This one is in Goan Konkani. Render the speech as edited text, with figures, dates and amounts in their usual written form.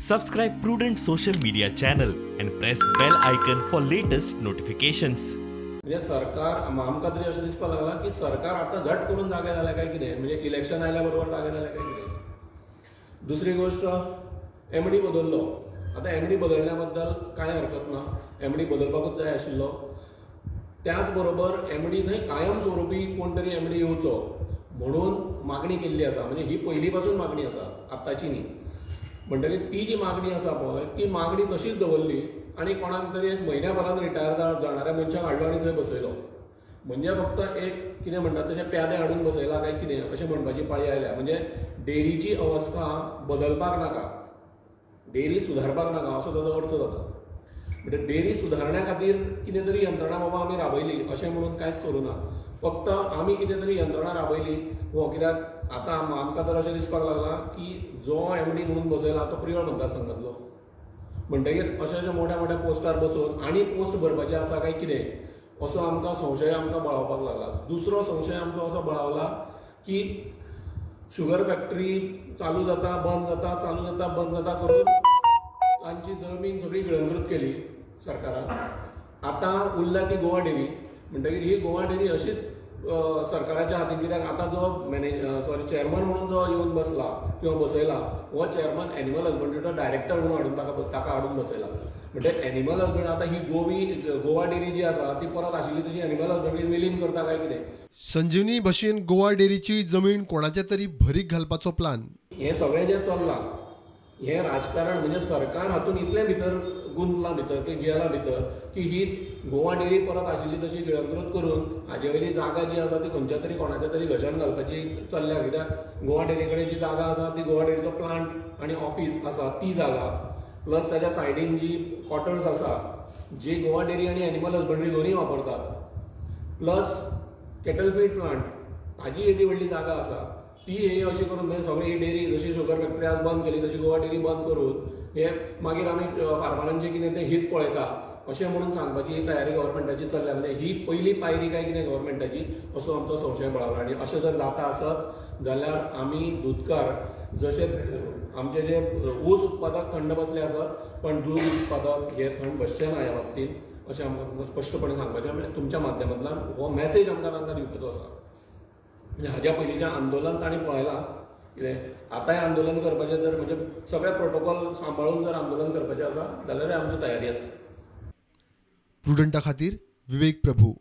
Subscribe Prudent social media channel and press bell icon for latest notifications. म्हणजे सरकार, आमकां तरी अशें दिसपाक लागलां की सरकार आतां झट करून जागे जालें काय कितें, म्हणजे इलेक्शन आयल्या बरोबर जागे जालें काय कितें. दुसरी गोश्ट, एमडी बदललो. आतां एमडी बदलण्या बद्दल कांय हरकत ना, एमडी बदलपाकूच जाय आशिल्लो. त्याच बरोबर एमडी थंय कायम स्वरुपी कोण तरी एमडी येवचो म्हणून मागणी केल्ली आसा. म्हणजे ही पयलीं पासून मागणी आसा, आत्ताची न्ही. म्हणटकीर ती जी मागणी आसा पळय, ती मागणी तशीच दवरली आनी कोणाक तरी एक म्हयन्या भरान रिटायर जाणाऱ्या मनशाक हाडलो आनी थंय बसयलो. म्हणजे फक्त एक कितें म्हणटात तशें प्यादे हाडून बसयला काय कितें अशें म्हणपाची पाळी आयल्या. म्हणजे डेरीची अवस्था बदलपाक नाका, डेअरी सुधारपाक नाका असो ताजो अर्थ जाता. म्हणजे डेअरी सुधारण्या खातीर कितें तरी यंत्रणा बाबा आमी राबयली अशें म्हणून कांयच करूं ना. फक्त आमी कितें तरी यंत्रणा राबयली हो कित्याक आतां आमकां तर अशें दिसपाक लागलां की जो एमडी म्हणून बसयला तो प्रियोळ मतदारसंघातलो. म्हणटकीर अशें अशें मोठ्या मोठ्या पोस्टार बसून आनी पोस्ट भरपाचे आसा काय कितें असो आमकां संशय आमकां बळावपाक लागला. दुसरो संशय आमचो असो बळावला की शुगर फॅक्टरी चालू जाता बंद जाता, चालू जाता बंद जाता करून तांची जमीन सगळी गिळंकृत केली सरकारान. आतां उरल्या ती गोवा डेअरी. म्हणटकीर ही गोवा डेअरी अशीच सरकाराच्या हातीन कित्याक आतां जो मॅनेज सॉरी चेअरमन म्हणून जो येवन बसला किंवा बसयला हो चेअरमन एनिमल हजबंड्रीचो डायरेक्टर म्हणून हाडून ताका हाडून बसयला. म्हणजे एनिमल हजबंड आतां ही गोवा डेअरी जी आसा ती परत आशिल्ली तशी एनिमल हजबंड्री विलीन करता काय कितें. संजीवनी भशेन गोवा डेअरीची जमीन कोणाच्या तरी भरीक घालपाचो प्लान. हें सगळें जें चल्लां हें राजकारण, म्हणजे सरकार हातूंत इतलें भितर गुंतलां भितर की गेलां भितर की ही गोवा डेअरी परत आशिल्ली तशी गिळंकृत करून हाजे वयली जागा जी आसा ती खंयच्या तरी कोणाच्या तरी घशान घालपाची चल्ल्या. कित्याक गोवा डेअरी कडेन जी जागा आसा ती गोवा डेअरीचो प्लांट आनी ऑफीस आसा ती जागा, प्लस ताच्या सायडीन जी क्वॉर्टर्स आसा जी गोवा डेअरी आनी एनिमल हजबंड्री दोनूय वापरतात, प्लस केटल फीड प्लांट ताजी येदी व्हडली जागा आसा ती हे अशी करून, म्हणजे सगळी ही डेअरी जशी शुगर फॅक्टरी आज बंद केली तशी गोवा डेअरी बंद करून हे मागीर आमी फार्मरांचें कितें तें हित पळयता अशें म्हणून सांगपाची ही तयारी गव्हर्मेंटाची चल्ल्या. म्हणजे ही पयली पायरी काय कितें गव्हर्मेंटाची असो आमचो संशय बळावला. आनी अशें जर जाता आसत जाल्यार आमी दुदकार जशे आमचे जे ऊस उत्पादक थंड बसले आसत पण दूद उत्पादक हे थंड बसचे ना ह्या बाबतींत अशें आमकां स्पश्टपणे सांगपाचें. म्हणजे तुमच्या माध्यमांतल्यान हो मॅसेज आमकां तांकां दिवपाचो आसा. म्हणजे हाज्या पयलींचें आंदोलन तांणी पळयलां कितें, आतांय आंदोलन करपाचें जर म्हणजे सगळे प्रोटोकॉल सांबाळून जर आंदोलन करपाचें आसा जाल्यारूय आमची तयारी आसा. प्रुडंटा खातीर विवेक प्रभू.